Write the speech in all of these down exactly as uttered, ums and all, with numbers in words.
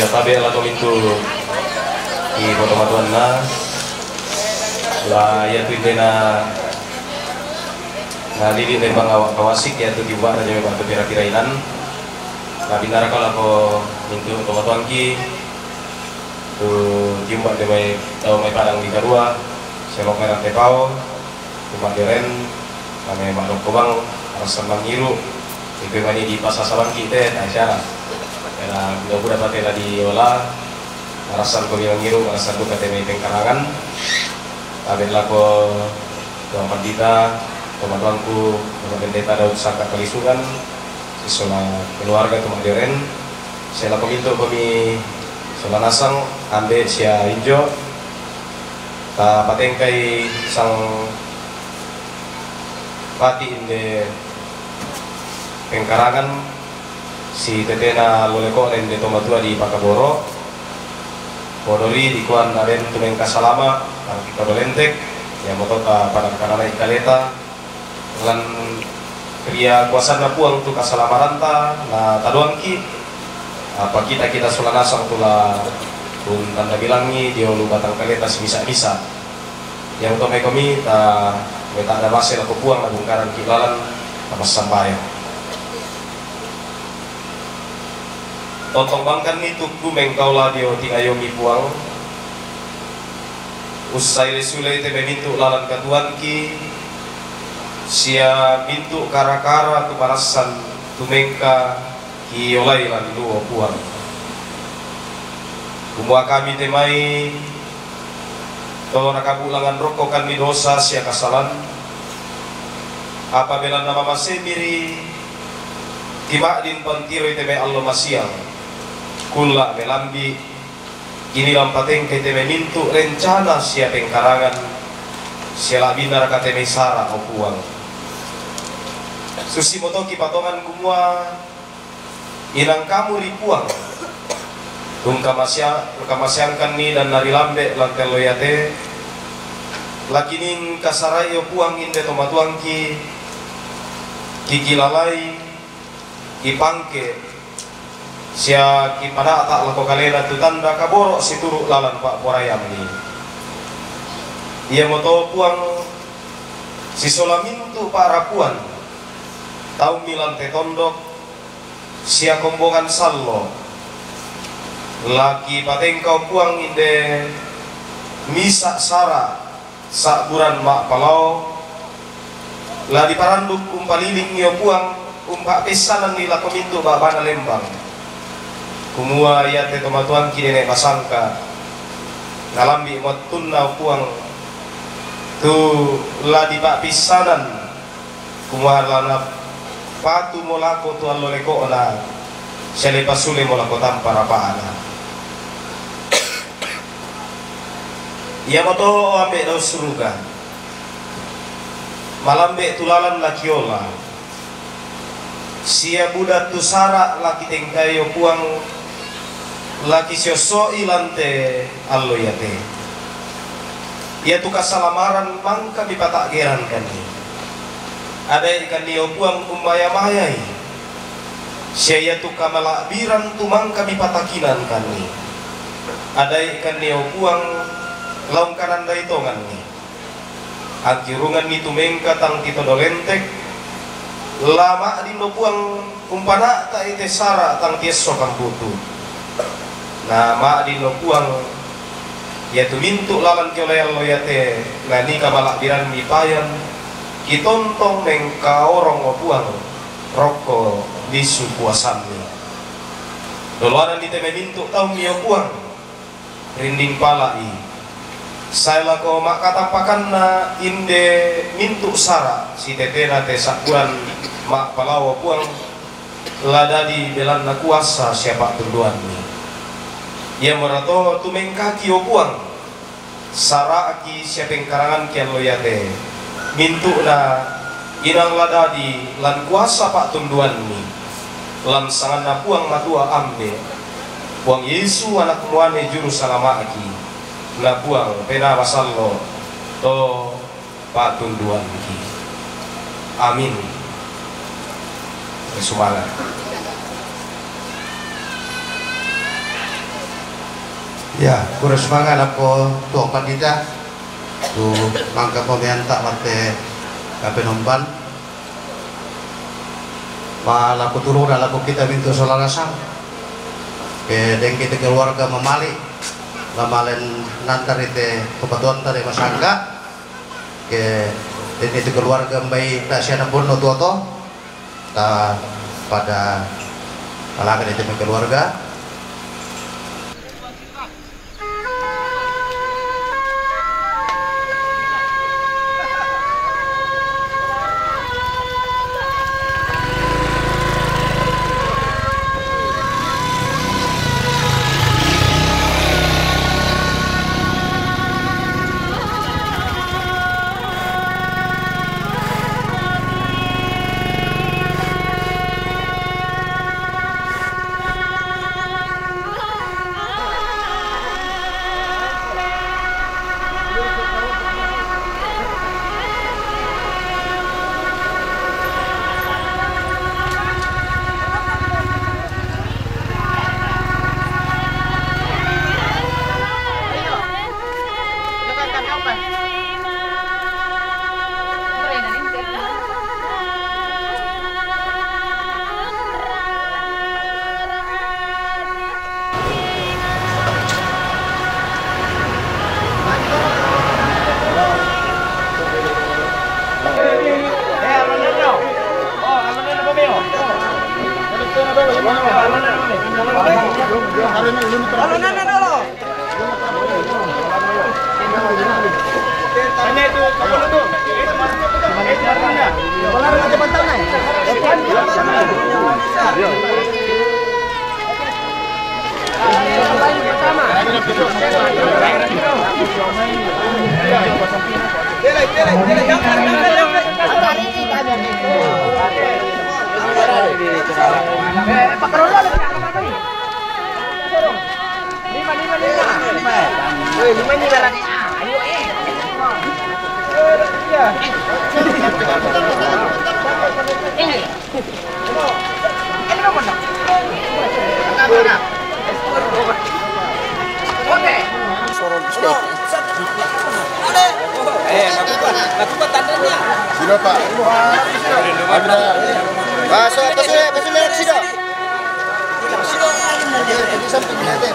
Tabe' lako mintu' i potomatuanna, la iatu indena na lili' lembang awak kawasik, iatu tiumba'na jami batu pira-pira inan. Na binnarako lako mintu' tomatuangki, tu tiumba' de mai tau mai padang di kadua, selok merang tepao, Tumaddiren, mane ma'dokko bang, marassan mangngiru', ikoi mani dipasasa bangki' te, tae siana. Ela buda-buda pate la diola, marassan komi mangngiru', marassan duka te mai pengkarangan. Tabe' lako Tuang Pandita, tomatuangku, Bapak Pendeta Daud Saka Kalisungan, sisola keluarga Tumaddiren, sia lako mintu' komi sola nasang, ambe' sia injo', tapatengkai sang pati inde pengkarangan, sitetena allo leko'na inde tomatua di Pakaboro', podori dikuan aden tu mengka salama', tang kita belentek, iamoto tapadangkananai kaleta, lan ria kuasanna Puang tu kasalamaranta, na tadoangki, apa kita-kita sola nasang tu la pun tanda bilangi dio lu batang kaleta simisa-misa. Iamoto maikomi ta, meta'da base lako Puang nabungkarangki lalan tamassambayang. Tontong bangkanni tukku mengkaola dio tingayomi Puang, ussaile-sulei te memintu' lalan katuoangki, sia mintu' kara-kara tu marassan tu mengka kiolai lan luo Puang. Kumua kami te mai to nakabulangan rokkokanni dosa sia kasalan, apa belanna mamasemi ri tima'din pantiroi te mai allo masiang, kulla' melambi', kini lampatengkai te mai mintu' rencana sia pengkarangan, sia la'binna raka te mai sara, o Puang. Susimoto kipatongan kumua, inang kamu ri Puang, tungkamasia-, tungkamaseangkanni dan narilambe' lan te allo iate, lakining kasarai, o Puang, inde tomatuangki, kikilalai, kipangke, sia kipada'ta' lako kalena tu tanda kaboro' situru' lalan pa'poraiammi. Iamoto Puang, sisola mintu' pa'rapuan, taummi lan te tondok, sia kombongan sallo, lakipatengkao Puang inde misa' sara' sa'buran ma'palao, la diparanduk umpalilingi, o Puang, umpa'peissananni lako mintu' ba'bana lembang. Kumua iate tomatuangki nene' basangka, nalambi' wattunna, o Puang, tu la dipa'peissanan, kumua la napatumo lako tu allo leko'na, sia la dipasulemo lako tampa' rapa'na. Iamoto, o Ambe' Daud Suruga, malambe' tu lalan lakiola, sia buda tu sara' lakitengkai, o Puang, lakisiossoi lan te allo iate. Iatu kasalamaran mangka mipata'gerangkanni. Adai'kanni, o Puang, ummaya-mayai, sia iatu kamala'birang tu mangka mipatakinangkanni. Adai'kanni, o Puang, la ungkanandai tonganni. Angkiurunganni tu mengka tang titodo lentek, la ma'din, o Puang, umpana'ta'i te sara' tang tiesso kambutu. Na ma'din, o Puang, iatu mintu' lalan kiolai allo iate, na nikamala'biranni payan, kitontong mengkaorong, o Puang, rokko lisu kuasammi. Doloananni te mai mintu' taummi, o Puang, rinding pala'i. Sae lako ma'katampakanna inde mintu' sara' sitetena te sa'buran ma'palao, Puang, la dadi belanna kuasa sia pa'tunduanni. Iamorato tu mengkaki, o Puang, sara'ki sia pengkarangangki allo iate, mintu'na inang la dadi lan kuasa pa'tunduanni, lan sanganna Puang Matua Ambe', Puang Yesu, Anakmu ane Juru Salama'ki, na Puang Penaa Masallo' to pa'tunduanki. Amin. Sumanga'. Ya, kurang semangat lako Tuang Pandita tu mangka pamianta mate kapenomban. Pa lako tuluna lako kita mintu sola nasang. Ke dengki te keluarga mamali, lamalen nantar ite kepatuanta de masangka. Ke dengki te keluarga mbai tasiana bono tuoto. Ta pada alaga de teme keluarga. Sino, Pak? Ada. Pak, so, apa sudah? Apa sudah? Sino. Di samping natin.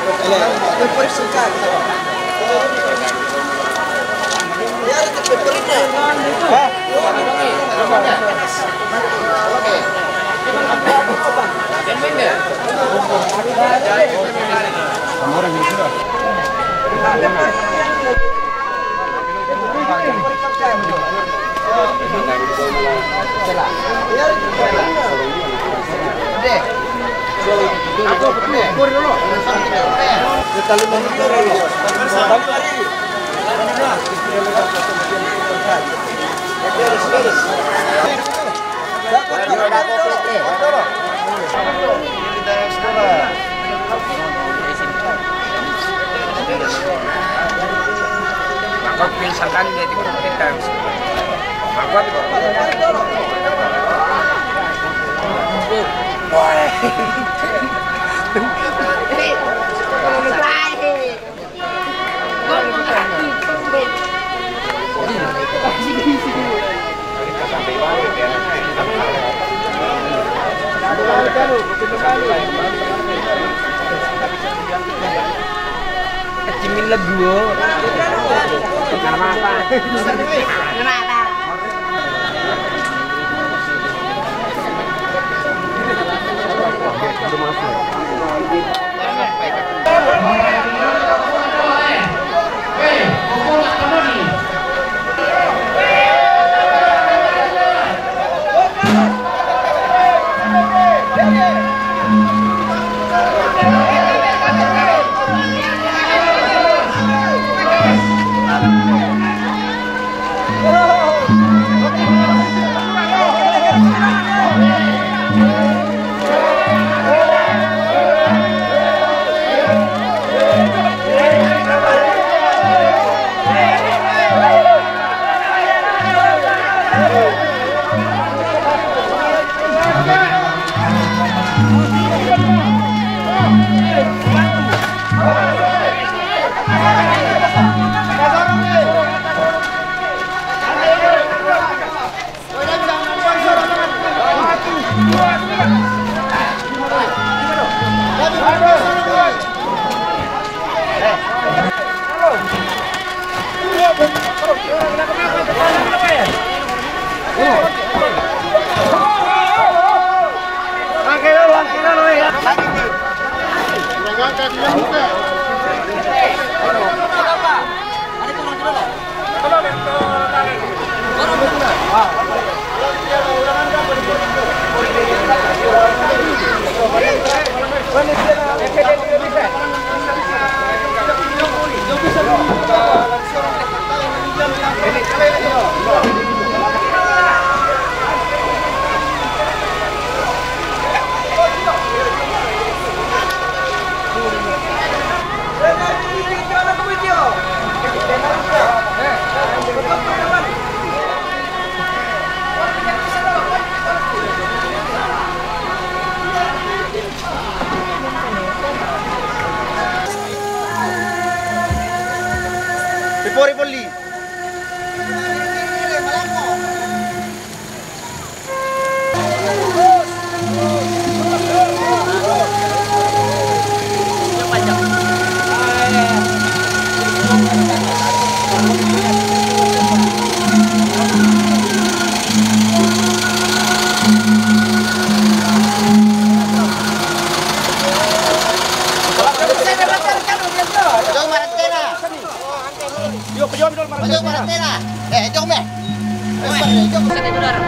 Maka pinsakan dia di kita. Maka Cimin lego. Kenapa? Kenapa? Ripori polli. Jauh marantena. Jauh, jauh, jauh marantena. Eh, jauh, me. Eh, jauh.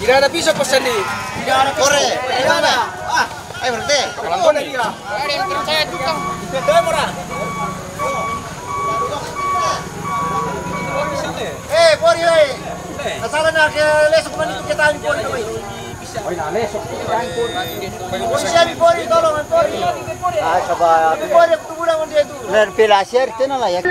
Tidak ada bisa pesan di. Tidak ada kore. Tidak ada. Ah, ayo berhenti. Kalau kau dia. Ada yang percaya tukang. Kita murah. Eh, pori, eh. Asal nak ke lesok mana itu kita ni pori, pori. Oi, na lesok kita ni pori. Pori, pori, tolong, pori. Ah, sabar. Pori, aku tu budak dia tu. Ler pela share tena la ya.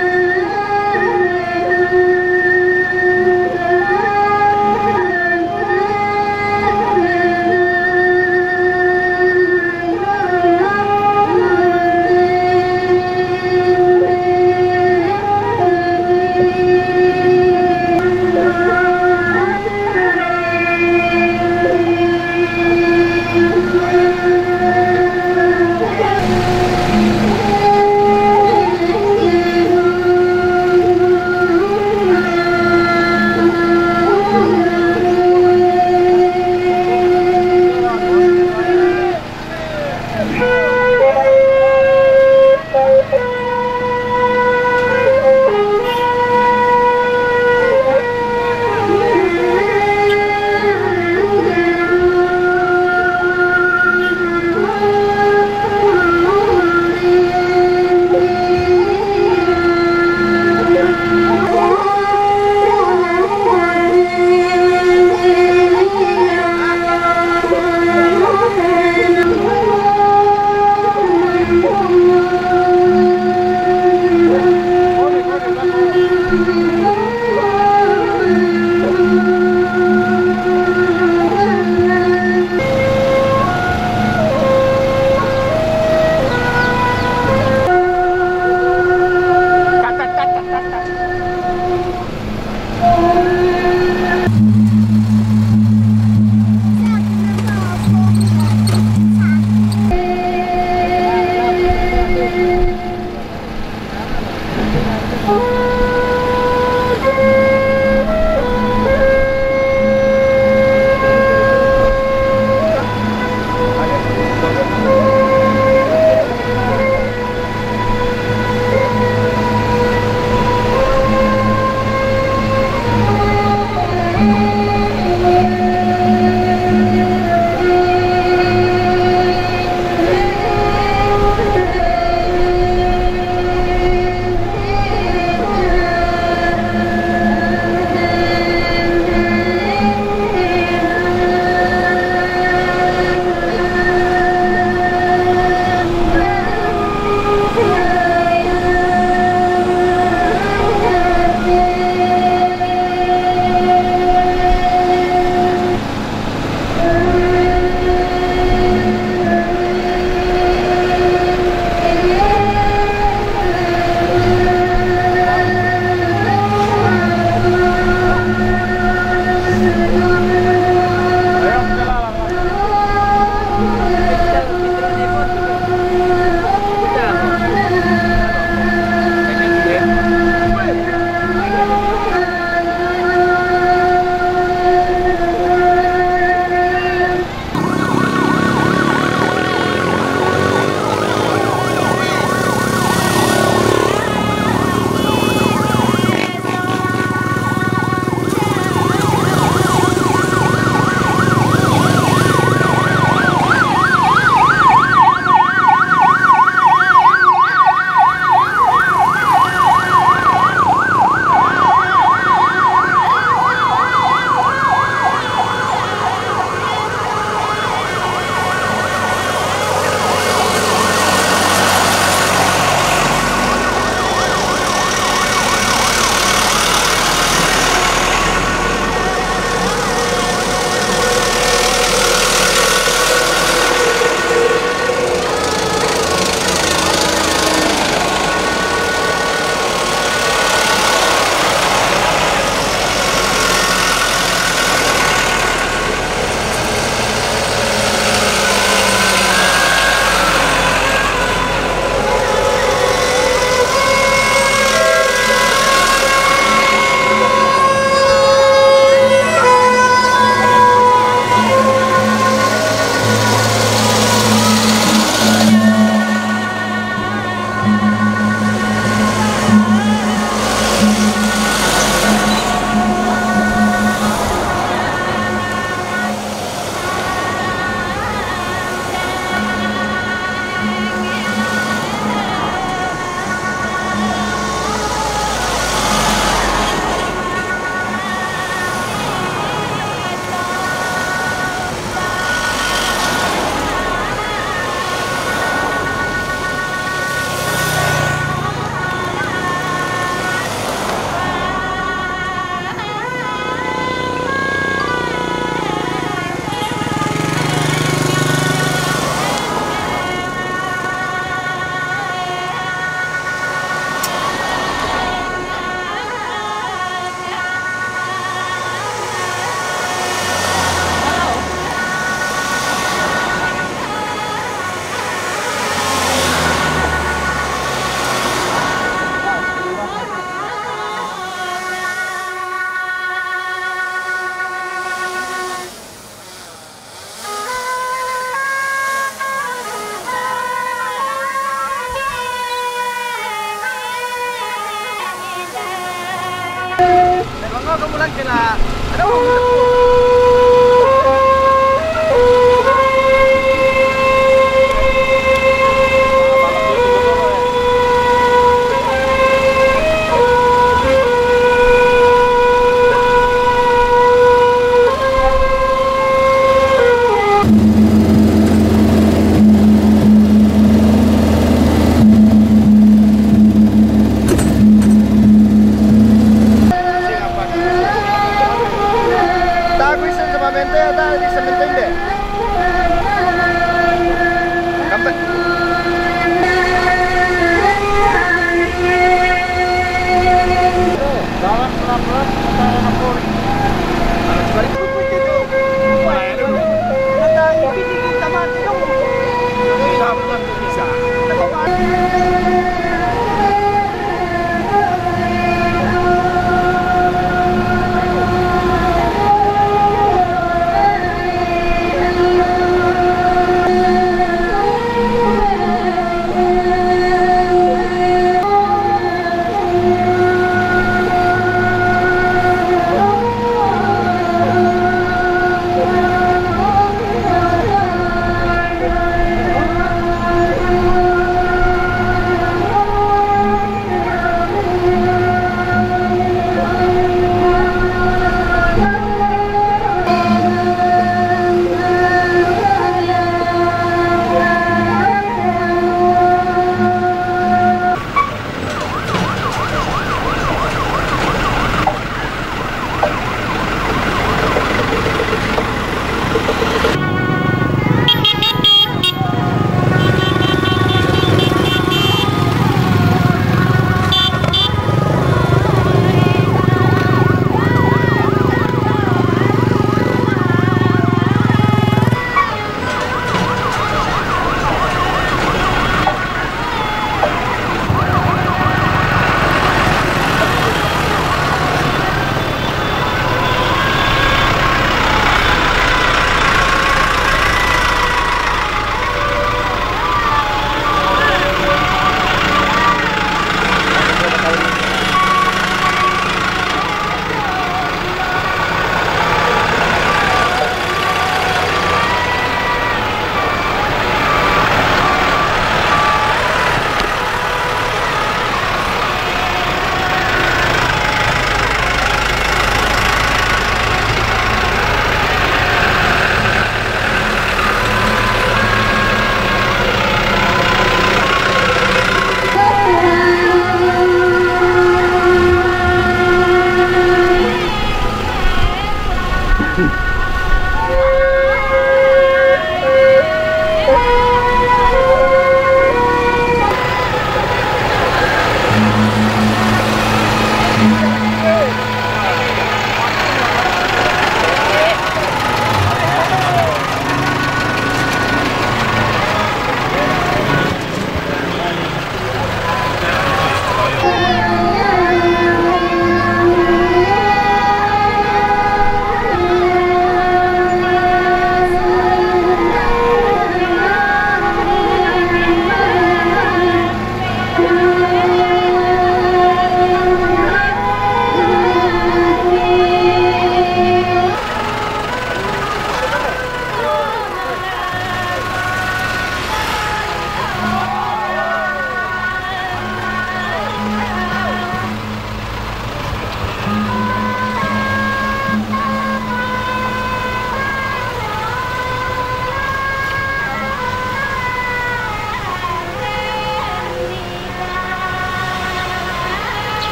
Lang kena, ano, Tago sa semente, ada di semente hindi. Kape. Dapat pelan-pelan, kita ada pori. Balik dulu, dulu. Ada yang bikin kita mati dong. Dapat bisa.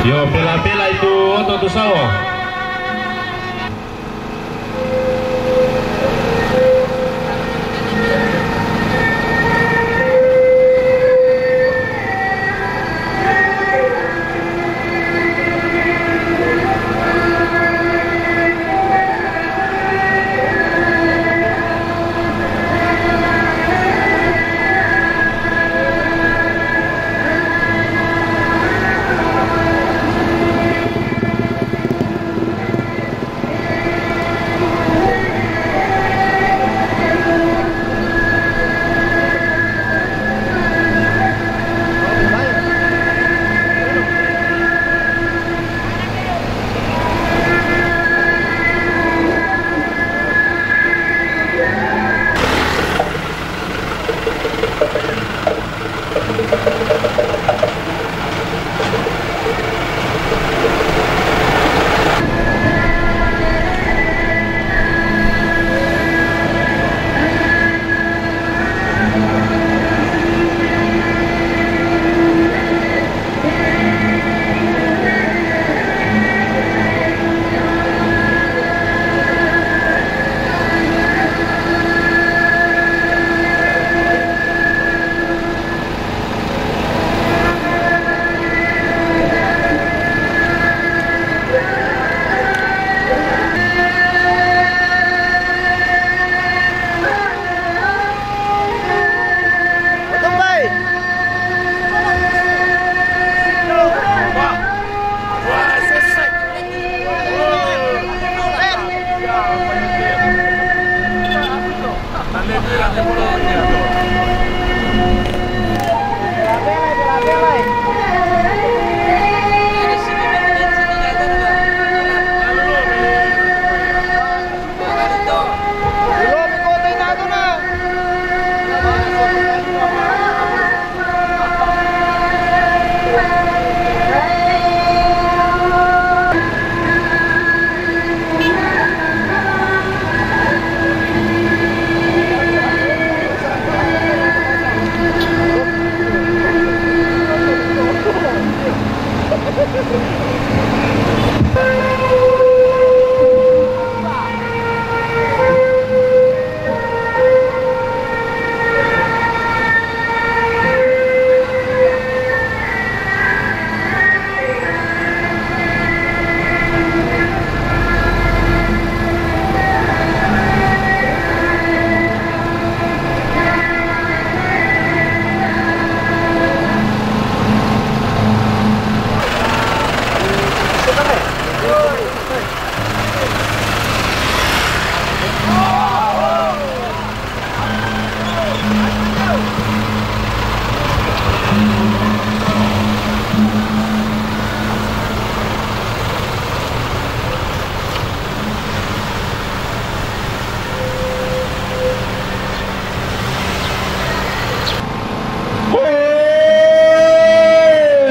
Yo, pela-pela itu oto tu sawo.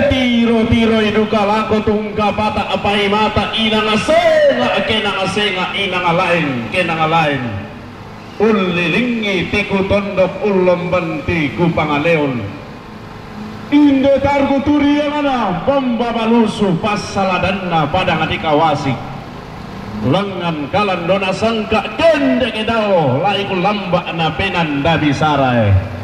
Tiro-tiro i duka lako tungka pata' paimata, inang senga' kenang senga', inang laen kenang laen. Ullilingi ti kutondok, ullomban ti kupangaleon. Inde targu turiangana, bomba balusu passaladanna padang dikawasi. Langngan kalandona sangka' kendeke dao, lai kulamba'na penanda bisarae.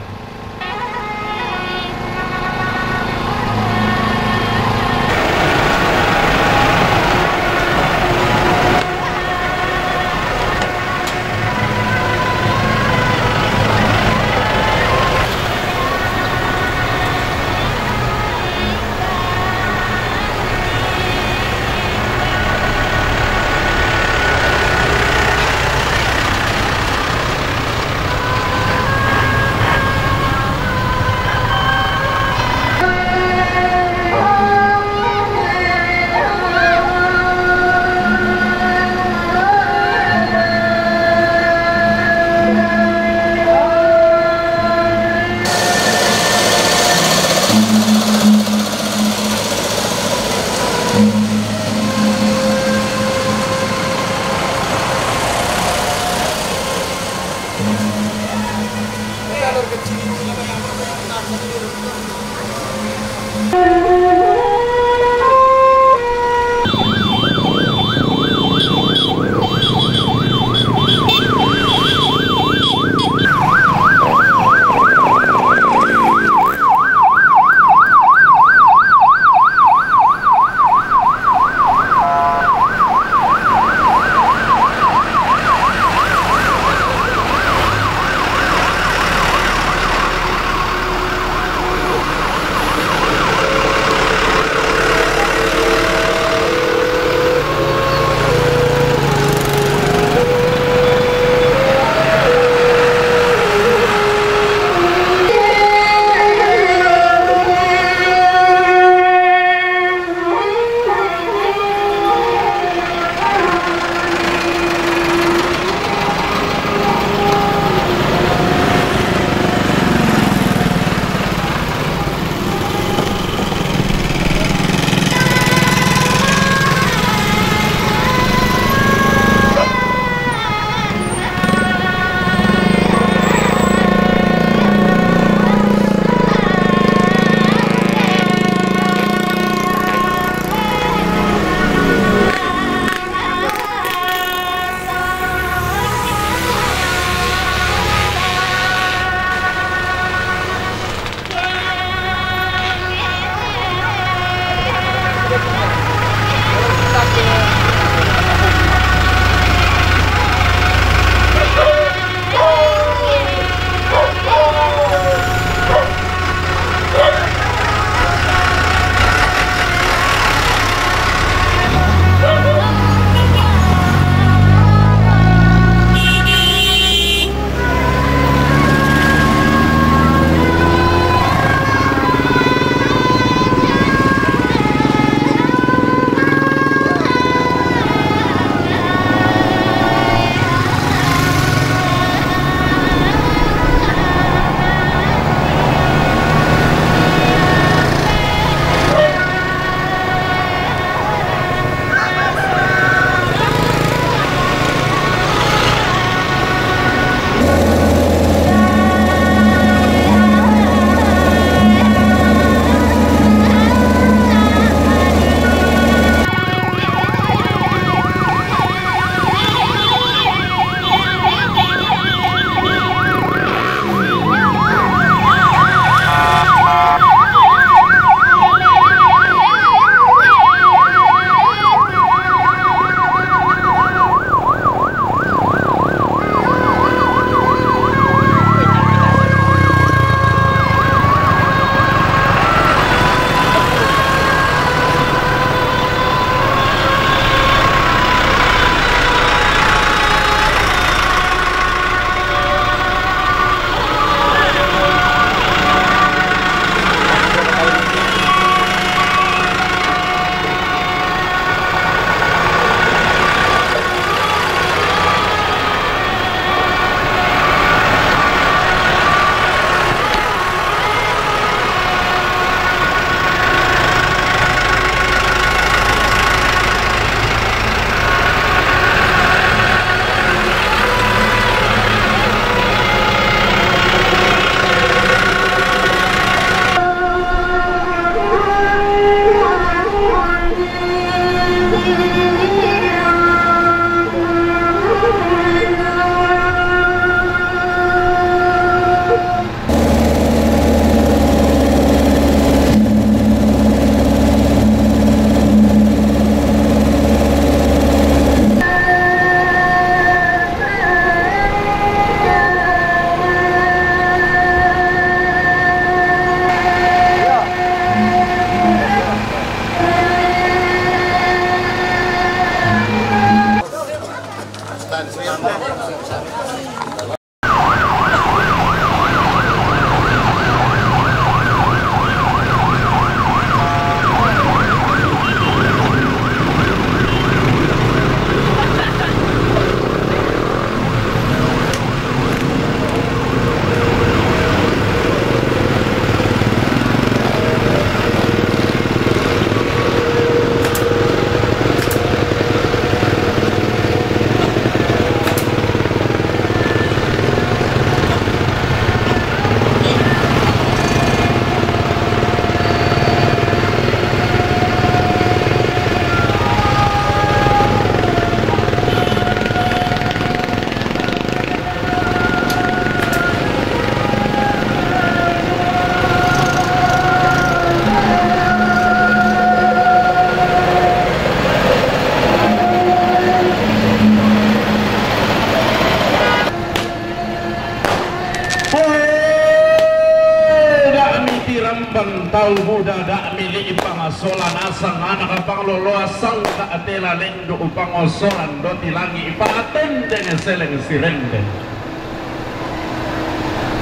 Da'mi tiramban tau buda, da'mi li'pang sola nasang, anak pangloloa sangka' tela lendu' pangosoran doti langi' pa'tendeng seleng sirendeng.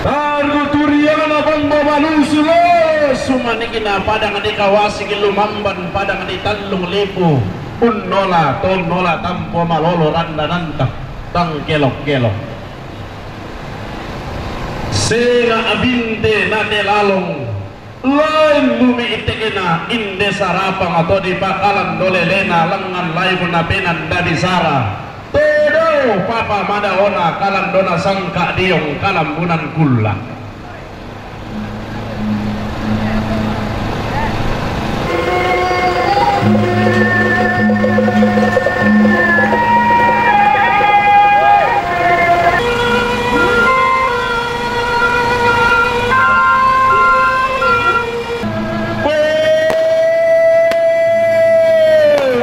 Targu turiana bang babalusu lo sumanikina padang di Kawasik lumamban padang di Tallung Lipu, unnola tonnola tampo malolo randananta tang kelok-kelok. Senga' binte nate lalong, lain lumi'tekena inde sarapang to dipakalan dolelena langngan laibuna penanda bisara. Tedau papa madaona kalandona sangka' diong kalambunan kulla'.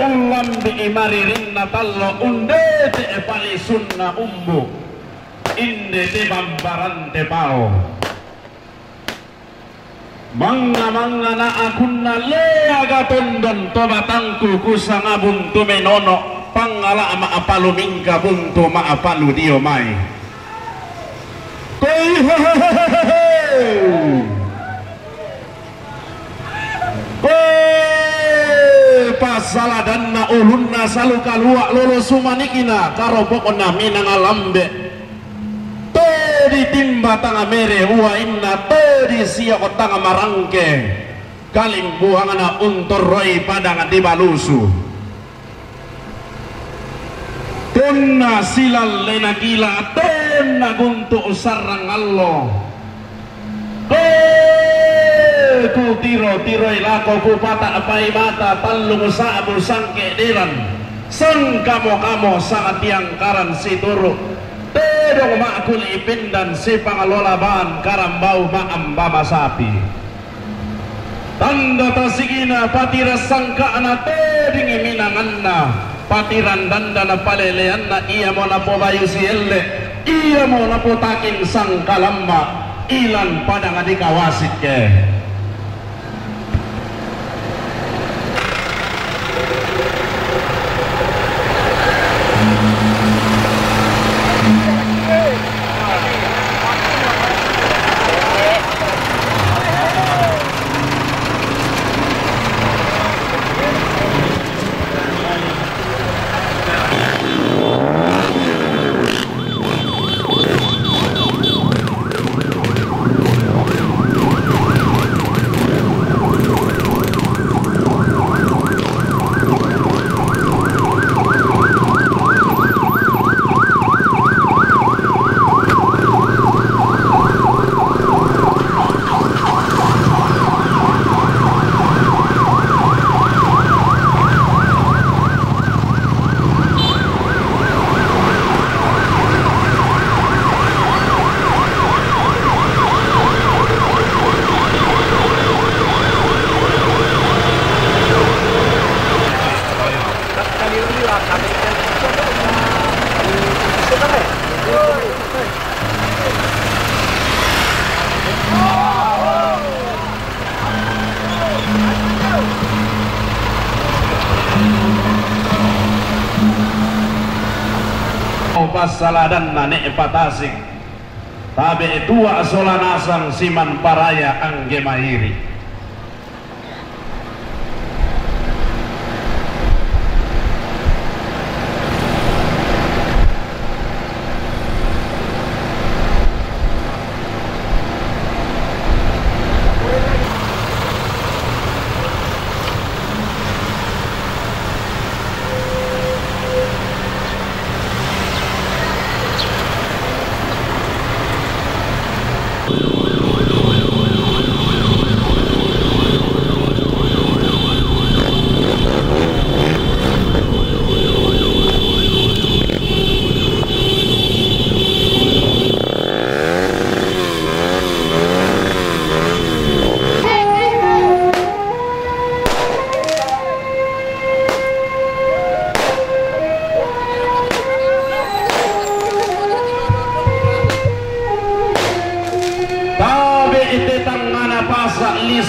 Ullambi'i maririnna tallo, undete palisunna umbu', inde te bambarante pao. Mangnga-mangnga na akunna leaga tondon to batangku kusanga buntu menono, pangngala ma'palu mingka buntu ma'palu dio mai. Koi hehehehe. Koi pasaladanna ulunna salu kalua' lolo sumanikina karopo'na minanga lambe'. To ditimba tang mere uainna, to disio' tang marangke kalimbuangna untorroi padang dibalusu. Tonna silallena kila, tonna guntu' sarrang allo. He, kutiro-tiroi lako, kupata'pai mata, tallung sa'bu sangke'deran, sangkamo-kamo sangtiangkaran situru', tedong ma'kuli' pindan sipanglola baan karambau ma'amba masapi. Tanda tasigina patiran sangka'na tedingi minanganna, patiran dandana paleleanna iamo napobayu sielle', iamo napotakin sangkalamma, ilan padang dikawasikke. Passaladanna ne' patasik. Tabe' tua' sola nasang siman paraya angge mairi'.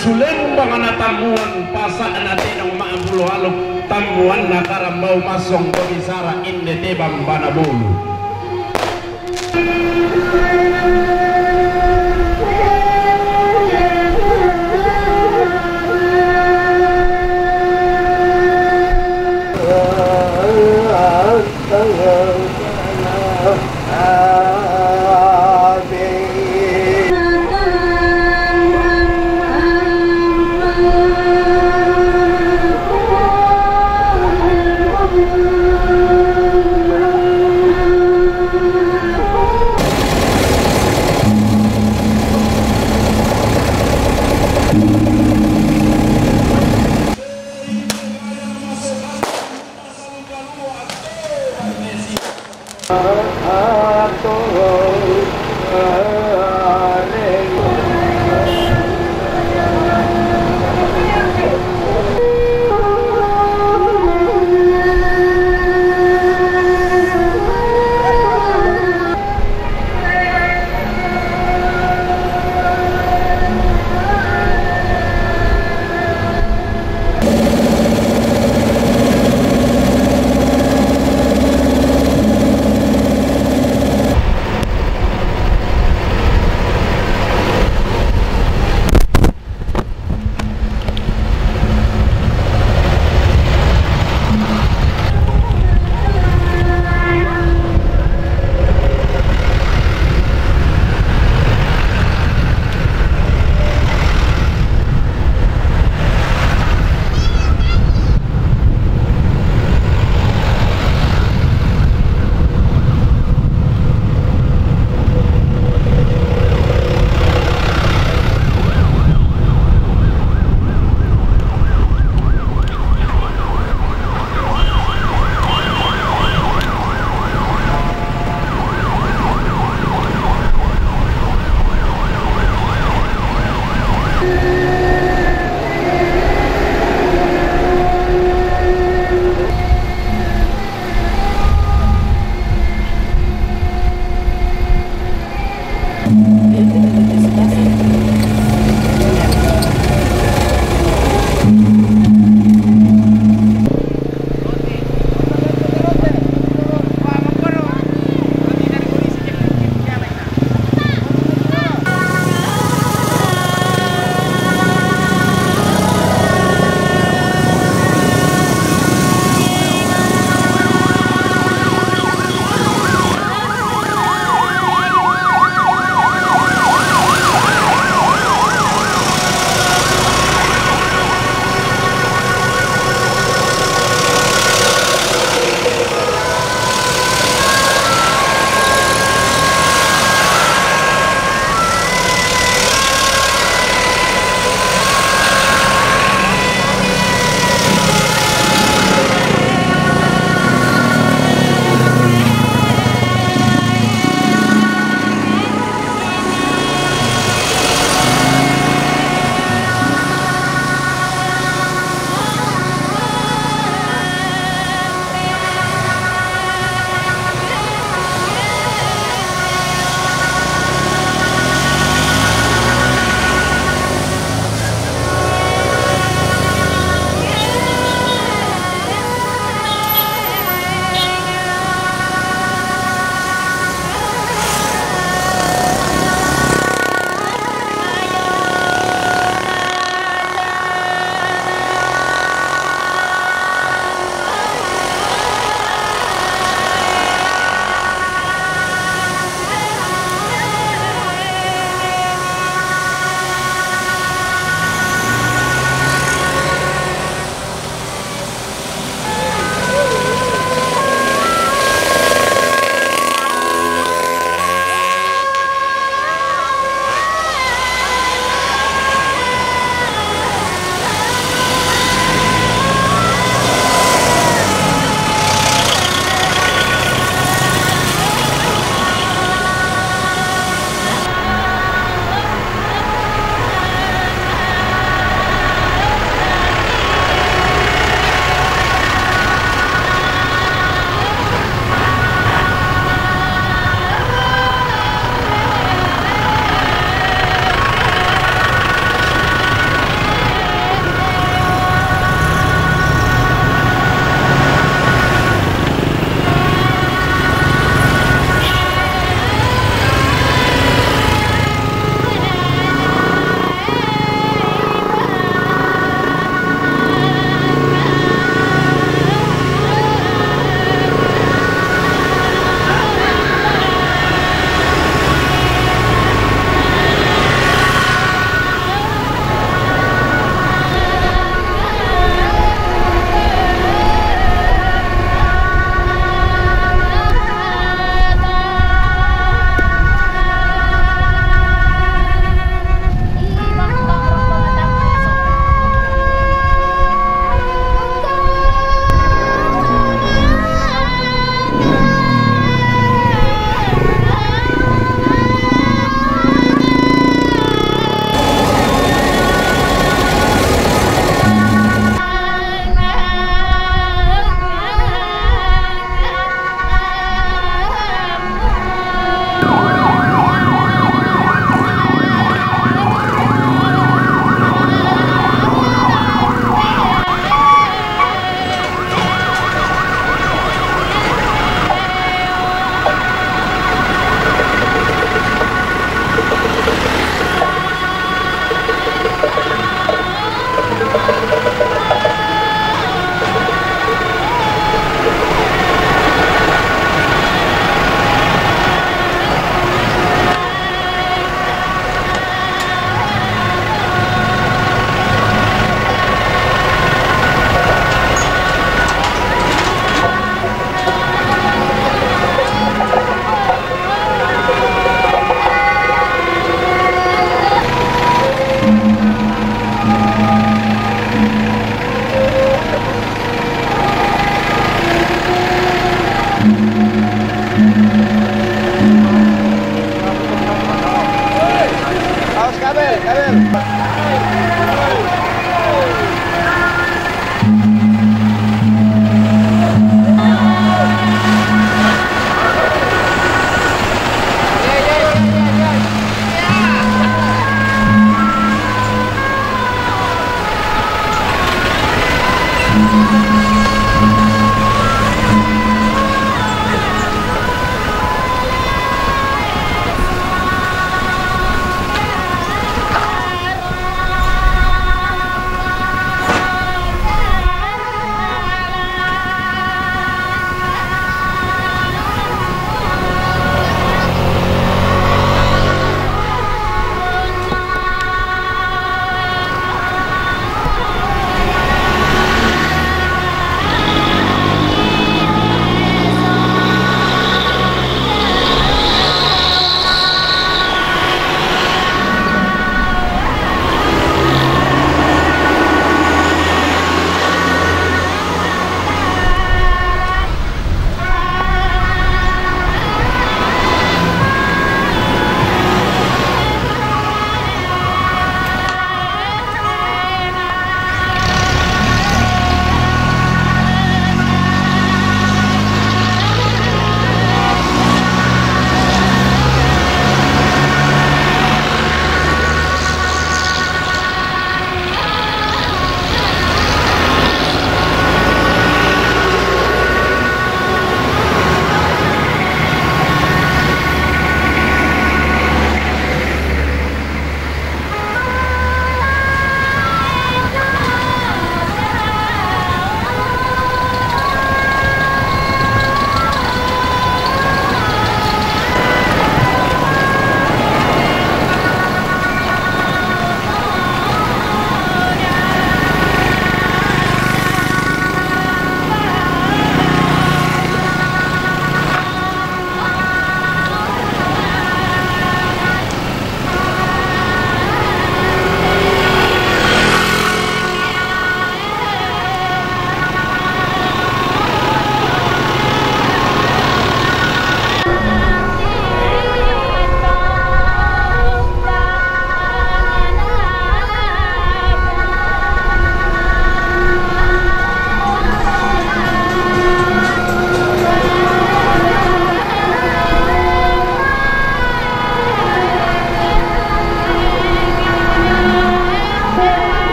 Sulembang na tammuan, pasa'na tenong ma'pulo aluk, tammuanna karambau massong to bisara inde tebang bana bolu.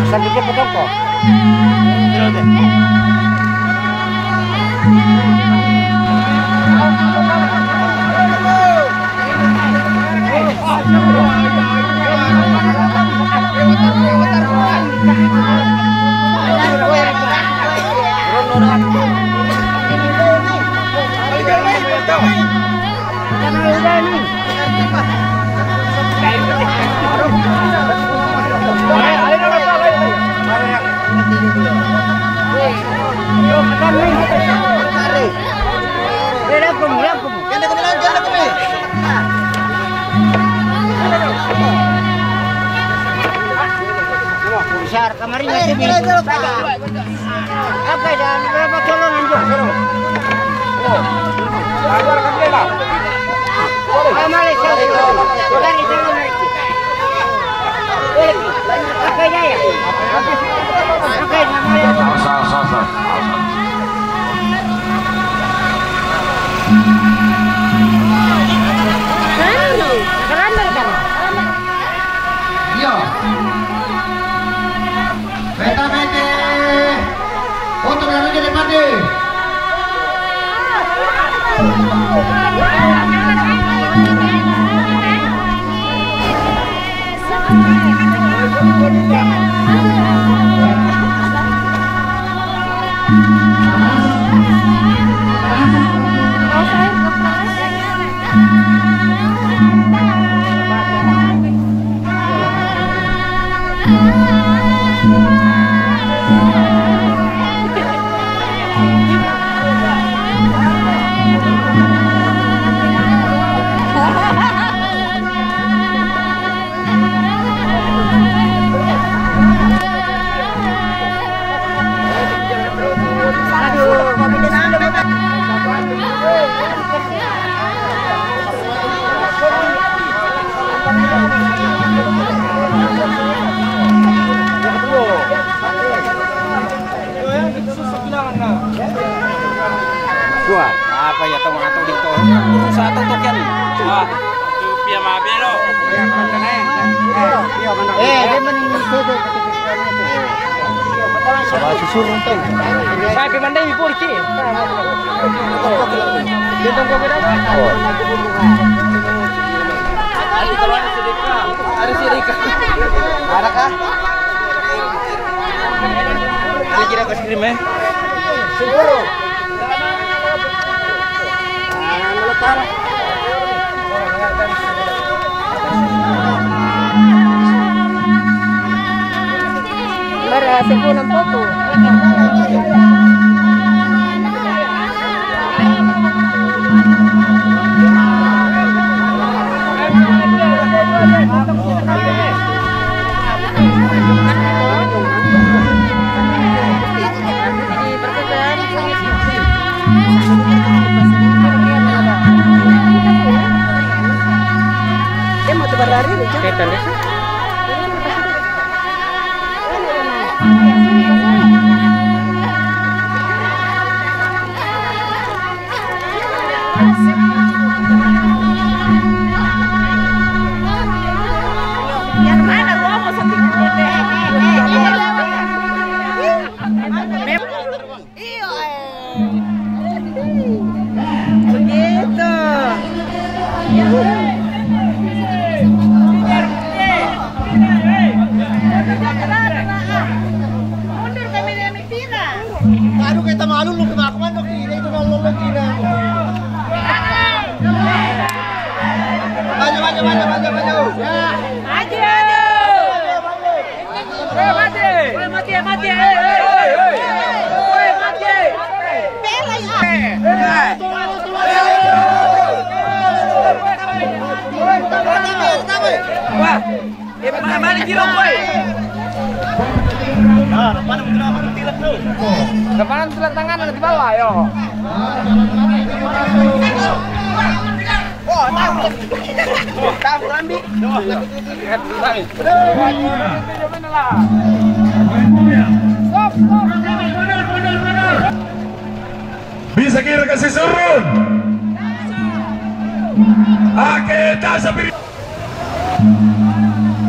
Sambil dia potong kok. Besar kemarin masih di. Apa dan berapa tolong anjir? Ayo, mari, sir. Mari, sir, mari. Apa ya? Apa ya? Sir, sir, sir, sir. Iya. Beta bete. Otro la noche de parte. Wah, apa ya, tong atau di tong? Susah atau token? Wah, itu pia mabe lo. Eh, dia mending itu tuh. Coba susurin tuh. Saya pemandai ibu di sini. Dia tong kau kira. Nanti kalau ada sedekah, ada sedekah. Ada kah? Ini kira ke screen ya. Bara sepuluh poco. Dia mau tebar lari, dia. Setan itu. Iyo, eh. Begitu. Mundur kami dari Cina. Aduh, kita malu lu kena aku mandok ini, itu malu lu Cina. Maju, maju, maju, maju, maju. Ya. Maju, maju. Eh, mati. Eh, mati, eh, mati. Eh, eh, eh, eh. Eh, mati. Bela ya. Eh, eh. Wah, eh, mana, mana? Tilak, boy. Ah, depan betul apa tilak tu? Depan tilak tangan di bawah, yo. Oh, tahu. Tahu, ambil. Bisa kira kasih surun. Ake tasa piri.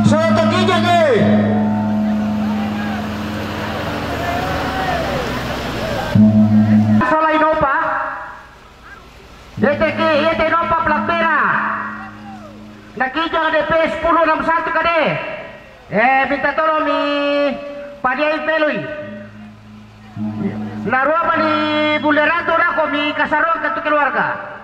Soto kija ke. Sola inopa. Yete ke, yete inopa plat merah. Nakija D P sepuluh enam satu kade. Eh, minta tolong mi padiai pelui. Narua pani buleratu rako mi kasaroka tu keluarga.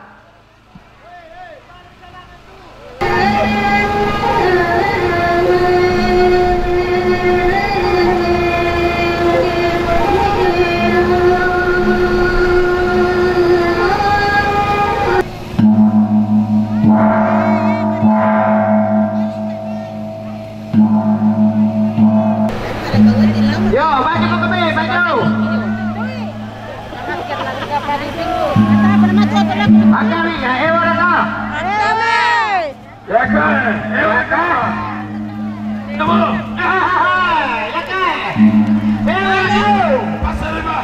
Yo, baju kau kami, baju. Akami, ya, ewa dah. Yaka, ewa ka. Tamo. Yaka. Ewa ka. Pasal lima.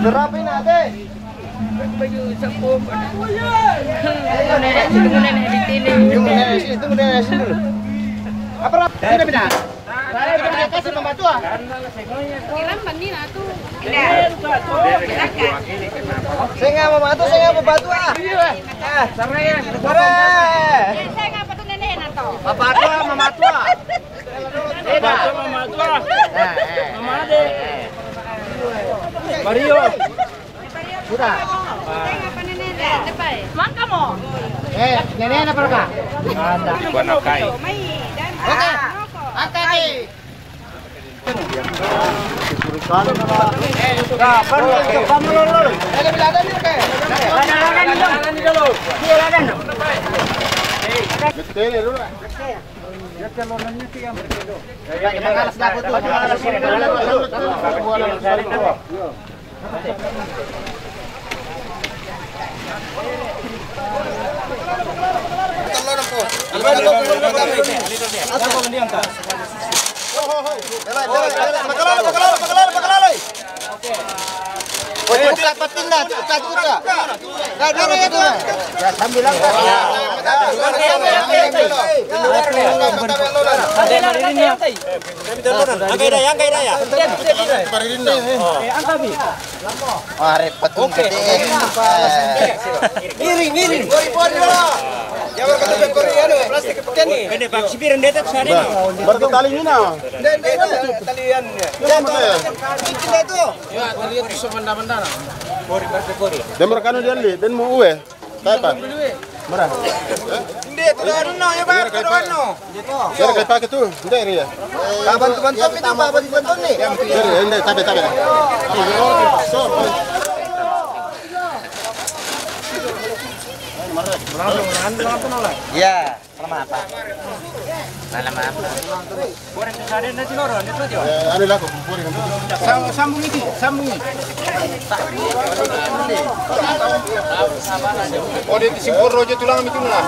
Berapa ini, Ate? Tunggu nenek, tunggu nenek di sini. Tunggu nenek sini, tunggu nenek sini dulu. Apa rap? Sudah pindah. Saya pindah kasih Mama Tua. Saya nggak mau bantu, saya nggak mau bantu ah. Ah, sore. Sore. Saya nggak bantu nenek nanti. Bapak Tua, Mama Tua. Bapak Tua, Mama Tua. Nah, eh. Mama Ade. Mario. Sudah. Mangka mo. Eh, nenek apa, Kak? Ada. Bukan nakai. Oke. Angkat nih. Nah, pan, pan, pan, pan, pan. Eh, lebih ada nih, Kak. Ada, ada nih, dong. Iya, ada, dong. Betul ya, dulu. Sambil angkat. Angkat, angkat, angkat. Mare patung gede. Ngiring, ngiring. Jangan kata plastik. Ini pakai sipir, dia tak sadar. Baru tali ni na. Talian. Ya, tali itu. Dia mereka anu dia li, dan mau ue. Tapa? Mara. Hindi, ito na ano, yung ba? Ito na ano. Sir, kay pakai tu. Hindi, ria. Pabantu-bantu itu, pabantu-bantu ni. Sir, hindi, tabi, tabi. Ya, salamat. Salamat. Eh, ano lang ako, kukunin ko. Sam-, sambung ini, sambung ini. O, di simpur rojo tulang itu lah.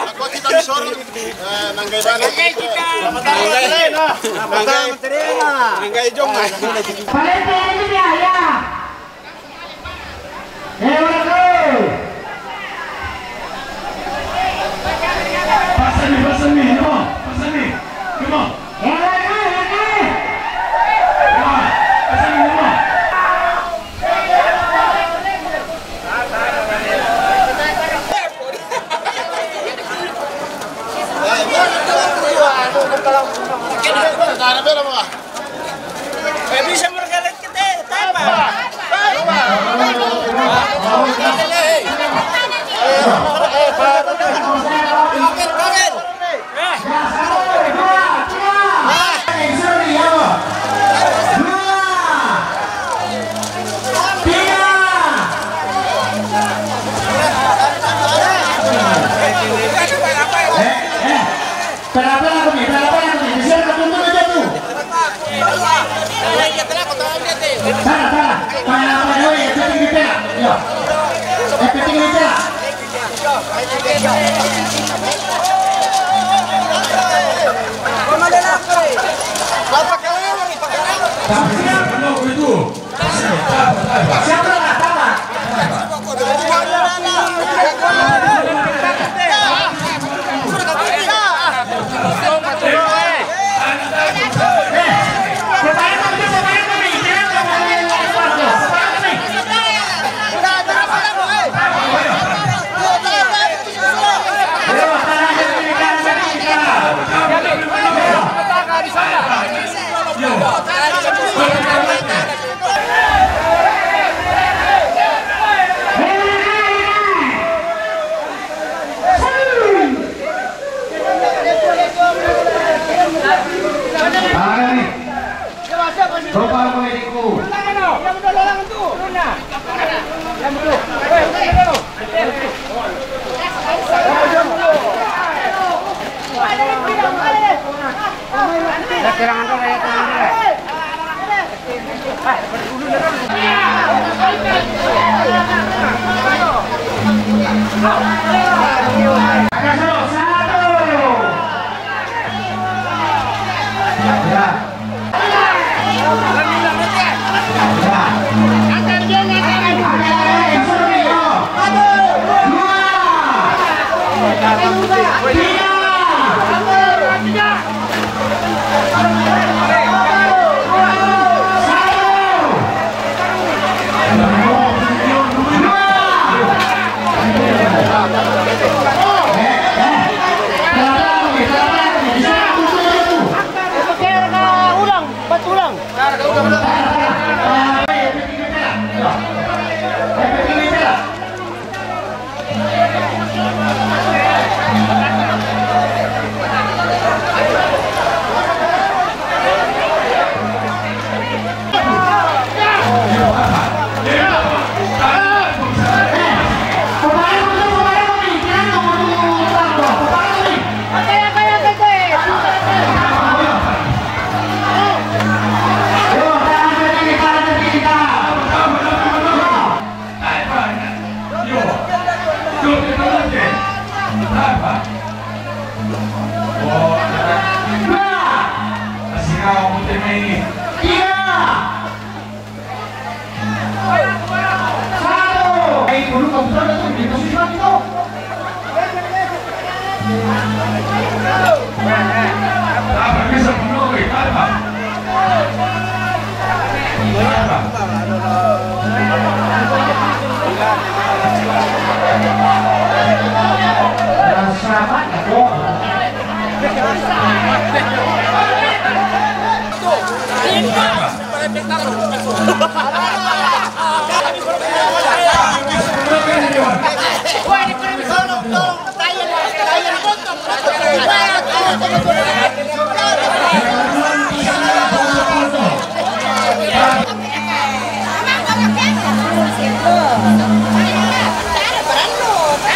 Ako kita misor. Eh, nanggay ba? Nanggay kita. Nanggay. Nanggay. Nanggay jong. Palit na yan, ya. Eh, wala ko. Pasa ni, pasa ni, come on. Pasa ni. Come on. Eh, wala ko, wala ko. Come on. Pasa ni, come on. Pela-pela kami, pela-pela kami. Bisa nak tuntun aja tu. Salah, salah. Paya, paya, oi, eh, penting di pela. Yo. Eh, penting di pela. Siapa nak, siapa? Coba mediku.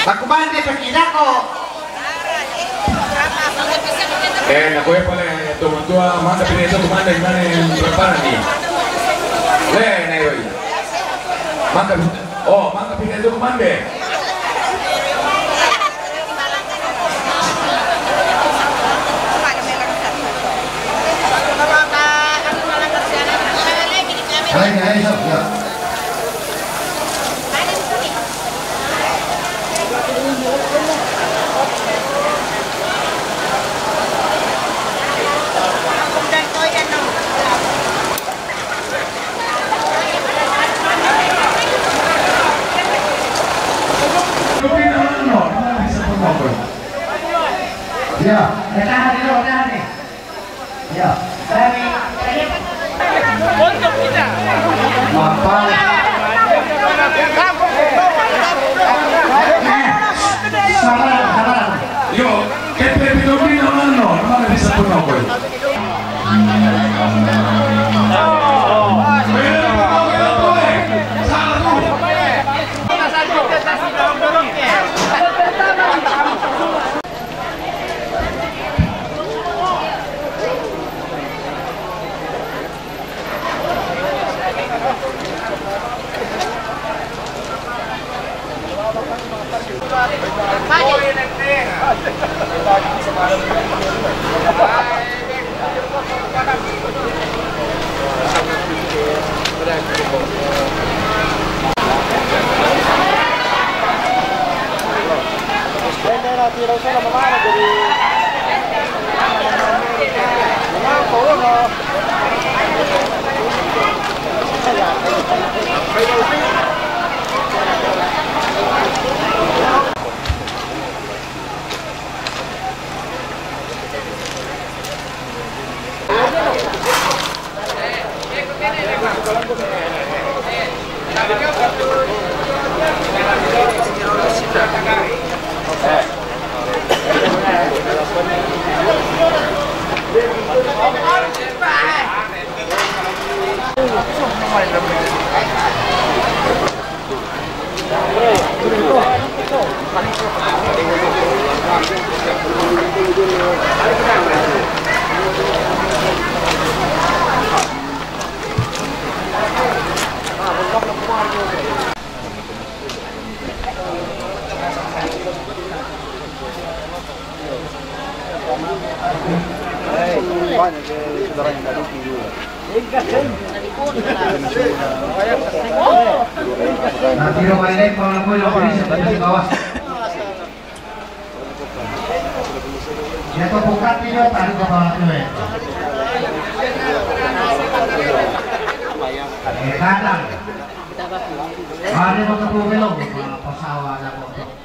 Baku bande pergi dako. Eh, nakoe pale, eh, tu matua, manda pide tu manda, imane preparati. Eh, na yoi. Manda, oh, manda pide tu manda. Hai, hai, hai, hai. Ya, tahan dulu, tahan nih. Ya, dari Mapa. Eh, sabar, sabar. Yo, che te pidobino l'anno, non è saputo quello. Nah, tiro balik, kalau aku yang beri, saya kasih bawah. Dia tuh bukan, dia tadi ke bawah tuh, ya. Eh, kadang. Ada mau ke Pulau Belong, apa sawah ada mau.